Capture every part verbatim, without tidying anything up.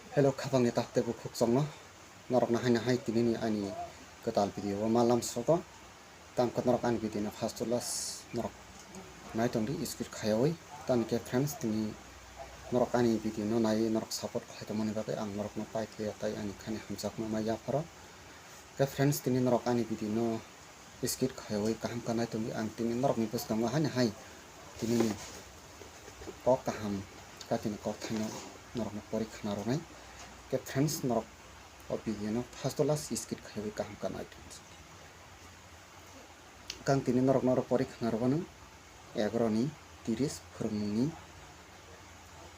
Hello, khapangni tak tei bukhuk chongno norokno haino hai tinini ani kwtal video o ma lamsogo. Tamo khe norok ani video no first to last norok nai tongdi skip khayawi. Tamo khe friends, tini norok ani video no nai norok support khlai tongmani bagwi ang norokno paithaio tei ani khani hamjakma ma yapharo. Khe friends, tini norok ani video no skip khayawi kaham khe nai tongdi. Ang tini norokni bwskango haino hai tinini kok kaham, katini kok thaino norokno pori khna rwnai. Khe friends, norok o video no first to last skip khayawi kaham khe nai tongdi. Kang tini norokno oro pori khna rwmano egaroh ni tiris phwrwngmungni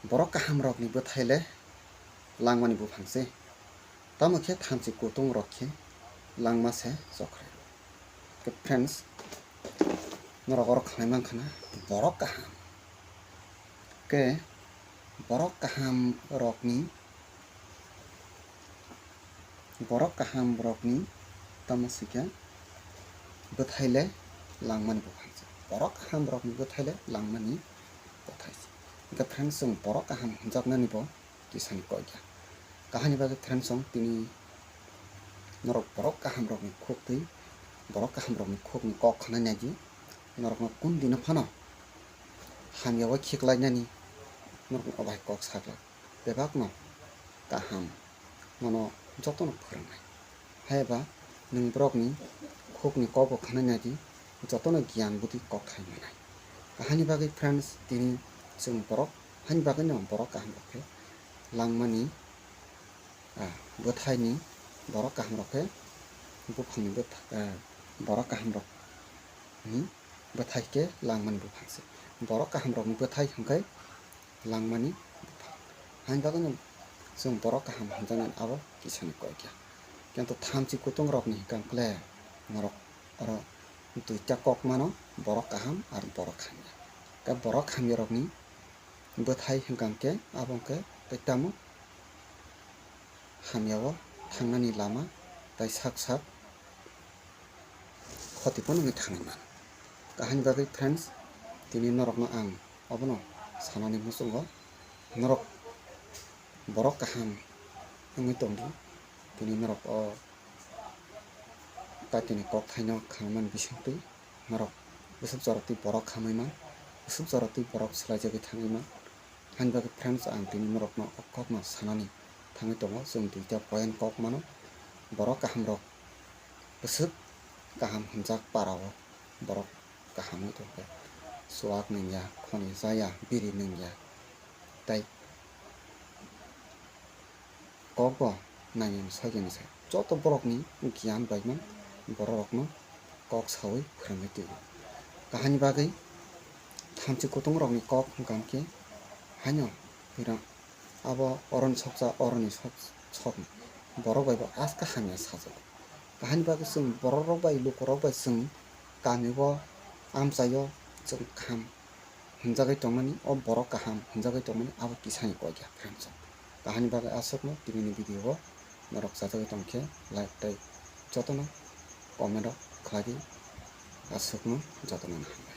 borok kahamrokni bwthai le langmani buphang se. Tamo khe thamchi kutung rok khe langma se chokrai. Khe friends, norok oro khnai mankha na borok kaham. Khe borok kaham rokni, borok kaham rokni tamo sikha bwthai le langmani buphang se. Borok kaham rokni bwthai le langmani bwthai se. Hingkhe friends, chwng borok kaham hwnjaknani bo kisani kok ya. Kahani bagwi friends, chwng tini norok borok kaham rokni khuk twi borok kaham rokni khukni kok khnai nai di. Norokno kun dino phano hamya o khiklainani norokno obai kok saklak. Bebakno kaham, nono jotono phwrwngnai. Hai ba nwng borokni khukni kokbo khnai nai di, jotono giyan budi kokthai manai. Kahani bagwi friends, tini chwng borok, hani bagwino borok kaham rok khe langmani, ah, bwthaini borok kaham rok khe buphangni bwtha-, ah, borok kaham rokni bwthai khe langmani buphang se. Borok kaham rokni bwthai hwnkhe langmani buphang. Haini bagwino chwng borok kaham hwnjaknani abo kisani kok ya. Kintu thamchi kutung rokni hwnkhe norok oro duita kok mano, borok kaham ar borok hamya. Khe borok hamya rokni bwthai hwnkhe abo hwnkhe tei tamo hamya o thangnani lama tei sak sak khoti phano wngwi thangwi mano. Kahani bagwi friends, tini norokno ang obono sanani muchungo, norok borok kaham wngwi tongdi, tini norok o katini kokthaino khamani bisingtwi norok bwswk jorotwi borok hamwi man, bwswk jorotwi borok swlaijagwi thangwi man. Haini bagwi friends, ang tini norokno o kokno sanani thangwi tongo, chwng duita point kok mano, borok kahamrok bwswk kaham hwnjak para o borok kaham wngwi tongkhe, chuwak nungya, khoni chaya, biri nungya, tei kokbo nangya ni sogya ni se. Joto borokni giyan bai man bororokno kok sawi phwrwngwi twi o. Kahani bagwi thamchi kutung rokni kok hwnkha khe haino hwrang abo oroni soksa oroni sok sokni borok bai bo aska hamya sajago. Kahani bagwi chwng bororok bai lukurok bai chwng kami o amchaio chwng kaham hwnjagwi tongmani, o borok kaham hwnjagwi tongmani abo kisani kok ya friends. Kahani bagwi aswkno tinini video o norok chajagwi tongkhe like tei jotono comment o khlai di, aswkno jotono naham.